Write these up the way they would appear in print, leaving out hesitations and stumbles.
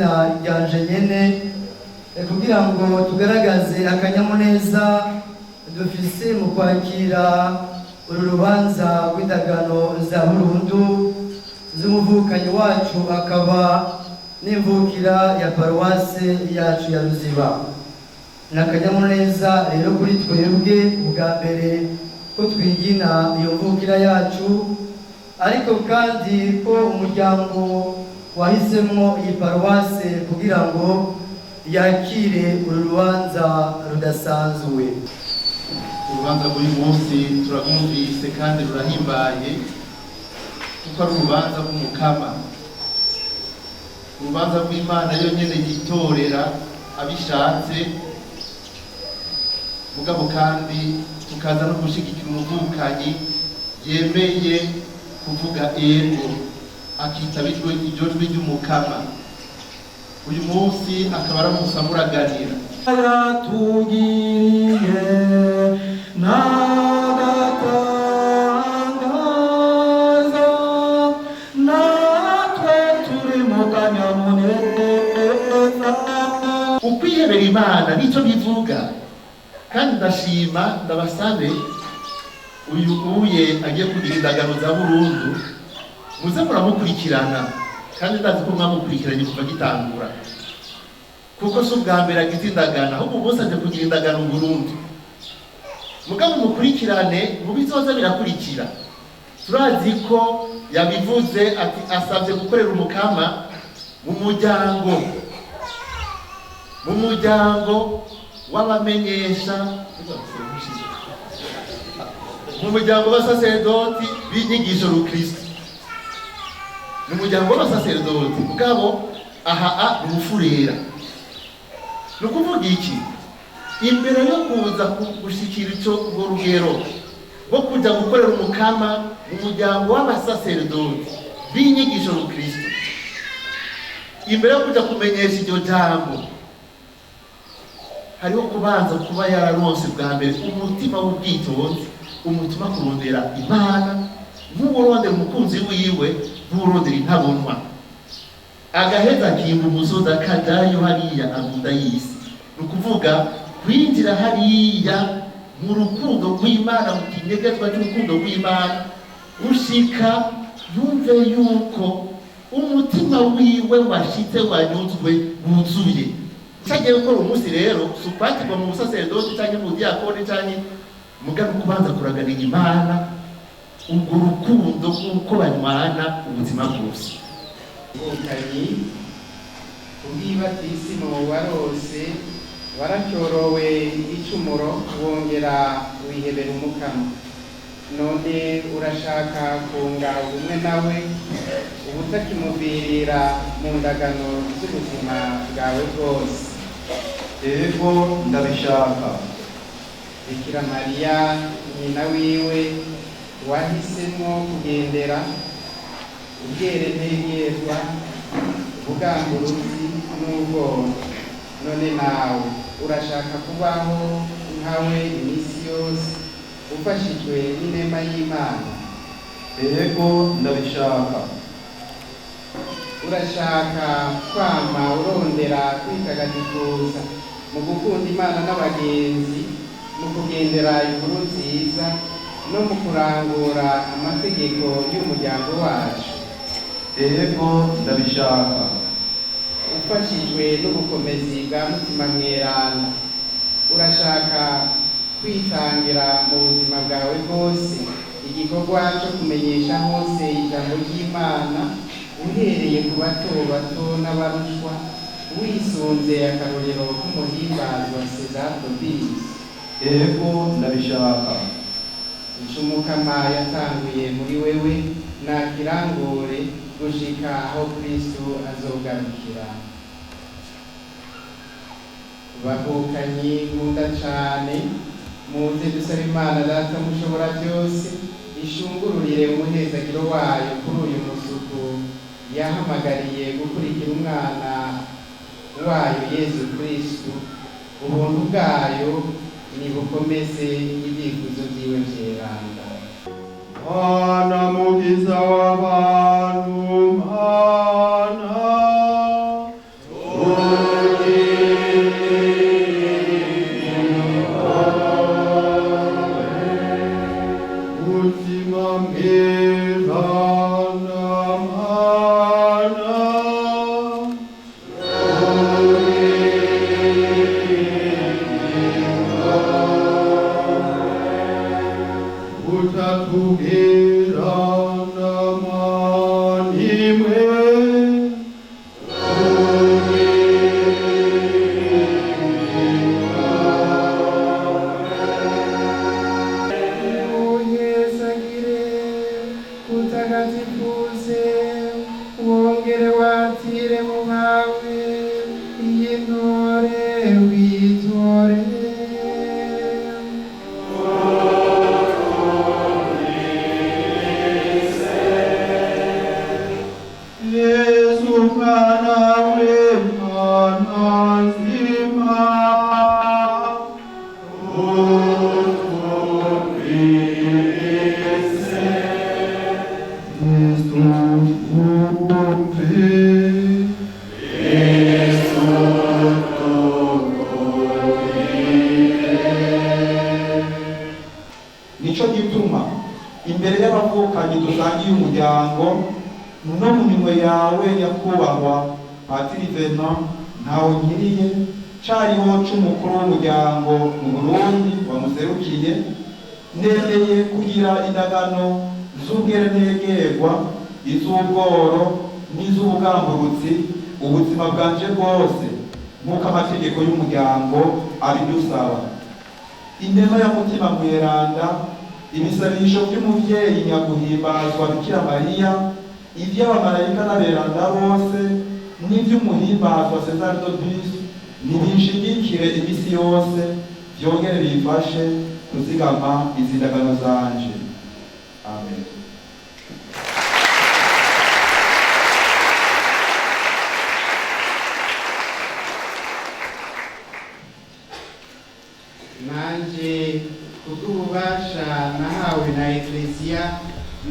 Izina ryanje nyene, kugira ngo tugaragaze akanyamuneza dufise mu kwakira uru rubanza rw'indagano za burundu z'umuvukanyi wacu, akaba n'imvukira ya paruwase yacu ya Ruziba. Ni akanyamuneza rero kuri twebwe bwa mbere ko twigina iyo mvukira yacu, ariko kandi ko umuryango wahisemo iyi paruwase kugira ngo yakire uru rubanza rudasanzwe. Urubanza rw'uyu munsi turarwumvise kandi rurahimbaye, kuko ari urubanza rw'Umukama, urubanza rw'Imana yonyine yitorera abishatse. Mugabo kandi tukaza no gushyigikira umuvukanyi yemeye kuvuga ego, akitaba iryo jwi ry'Umukama. Uyu munsi akaba aramusa muraganira. Yatugiriye n'agatangaza, natwe turi mu kanyamuneza. Ukwihebera Imana nicyo bivuga. Kandi ndashima, ndabasabe, uyu uye agiye kugira indagano za burundu, muze muramukurikirana. Kandi ndazi ko mwamukurikiranye kuva gitangura, kuko si ubwa mbere agize indagano, ahubwo umunsi aje kugira indagano burundu. Mugabo mukurikirane mu bizoza birakurikira. Turazi ko yabivuze ati asabye gukorera Umukama mu muryango w'abamenyesha, mu muryango w'abasaserdoti b'inyigisho rukristo. Ni umuryango w'abasaserdoti, mugabo aha a ni umufurera. Ni ukuvuga iki? Imbere yo kuza gushikira ico urwo rugero rwo kuja gukorera Umukama mu muryango w'abasaserdoti b'inyigisho rukristo, imbere yo kuja kumenyesha iryo jambo, hariho kubanza kuba yararonse bwa mbere umutima w'ubwitonzi, umutima kurondera Imana nk'uwurondera umukunzi wiwe, nk'uwurondera intabonwa, agaheza akimba umusozi, akajayo hariya agunda y'isi. Ni ukuvuga kwinjira hariya mu rukundo rw'Imana, mu kinyegezwa cy'urukundo rw'Imana, ushika yumve yuko umutima wiwe washitse, wanyuzwe, wuzuye. Icyo agiye gukora umunsi rero si ukwakirwa mu busaserdoti cyangwa mu budiyakoni cyangwa mugabe, kubanza kuraganira Imana urwo rukundo rw'uko banywana ubuzima bwose. Mvukanyi, kubw'ibatisimu warose, waracyorowe igicumuro, wongera wihebera Umukama. None urashaka kunga ubumwe nawe ubutakimuvirira mu ndagano z'ubuzima bwawe bwose? Ego, ndabishaka. Bikira Mariya nyina wiwe wahisemo kugendera ubwerentegerwa, ubugamburuzi n'ubwoba. None nawe urashaka kubaho nkawe iminsi yose, ufashijwe n'inema y'Imana? Ego, ndabishaka. Urashaka kwama urondera kwitagatifuza mu gukunda Imana n'abagenzi, mu kugendera inkuru nziza no mu kurangura amategeko y'umuryango wacu? Ego, ndabishaka. Ufashijwe n'ubukomezi bwa Mutima Mweranda, urashaka kwitangira mu buzima bwawe bwose igikorwa cyo kumenyesha hose ijambo ry'Imana, uhereye ku bato bato n'abarushwa, wisunze akarorero k'umuhimbazi wa César Tobias? Ego, ndabishaka. Ico Umukama yatanguye muri wewe nakirangure gushika aho Kristu azogarukira. Bavukanyi nkunda cane, muze dusaba Imana Data Mushobora byose ishungururire umuhezagiro wayo kuri uyu musuku yahamagariye gukurikira umwana wayo Yezu Kristu. Ubuntu bwayo nibukomeze ibyifuzo byiwe vyeranda. Mana mukiza w'abantu, Mana. Witore. Yesu mwana w'Imana nzima, Yesu wumve. Nico gituma imbere y'abavukanyi dusangiye umuryango no mu minwe yawe, nyakubahwa Patiri Venant ntawe nkiriye, cariho c'umukuru w'umuryango mu Burundi wamuserukiye, nemeye kugira indagano z'ubwerentegerwa, iz'ubworo n'iz'ubugamburutsi ubuzima bwanje bwose, nk'uko amategeko y'umuryango abidusaba. Inema ya Mutima Mweranda, ibisabisho by'umuvyeyi nyaguhimbazwa Bikira Mariya, ivy'abamarayika n'aberanda bose, n'ivy'umuhimbazwa Cesar Dobis nibinshigikire imisi yose, vyongere bimfashe kuzigama izi ndagano zanje. Amen. Nanje kubw'ububasha nahawe na Ekleziya,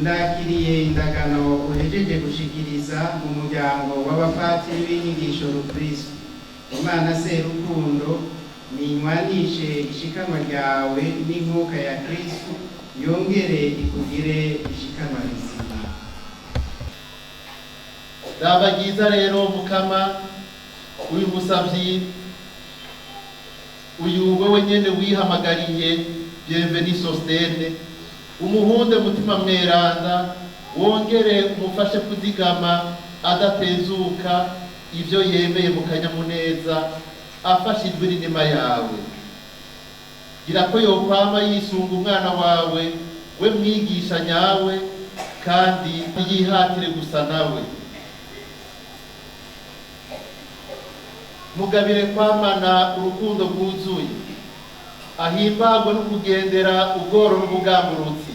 ndakiriye indagano uhejeje gushikiriza mu muryango w'abapatiri b'inyigisho rukristo. Imana Serukundo ninywanishe ishikanwa ryawe n'inkuka ya Kristu, yongere ikugire ishikanwa rizima. Raba ryiza rero, Mukama, uyu musavyi, uyu wewe nyene wihamagariye Bienvenu Sostene, umuhunde Mutima Mweranda, wongere umufashe kuzigama adatezuka ivyo yemeye mu kanyamuneza, afashijwe n'inema yawe. Gira ko yokwama yisunga umwana wawe, we mwigisha nyawe, kandi yihatire gusa nawe. Mugabire kwamana urukundo rwuzuye, ahimbagwe no kugendera ubworo n'ubugamburutsi,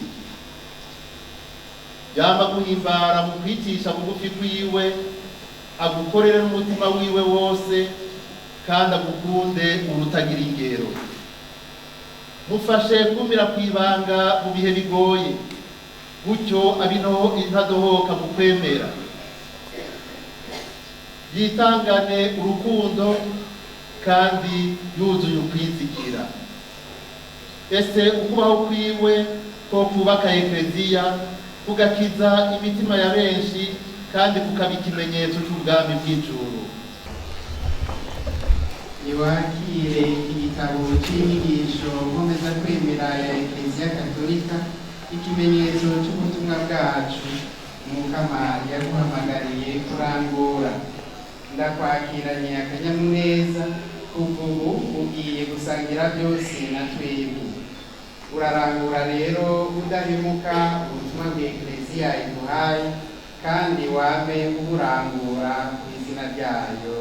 yama guhimbara mu kwicisha bugufi kwiwe, agukorere n'umutima wiwe wose, kandi agukunde urutagira ingero. Mufashe kumira kwibanga mu bihe bigoye, gutyo abino intadohoka mu kwemera, yitangane urukundo kandi yuzuye ukwizigira. Ese ukubaho kwiwe ko kubaka Ekleziya, kugakiza imitima ya benshi, kandi kukaba ikimenyetso c'ubwami bw'ijuru. Niwakire igitabo cy'inyigisho nkomeza kwemera ya Ekleziya Katolika, ikimenyetso cy'ubutumwa bwacu Mukama yaguhamagariye kurangura. Ndakwakiranye akanyamuneza. Kuva ubu ugiye gusangira byose na twebwe. Urarangura rero udahemuka ubutumwa bwa Ekleziya iguhaye, kandi wame uburangura ku izina ryayo.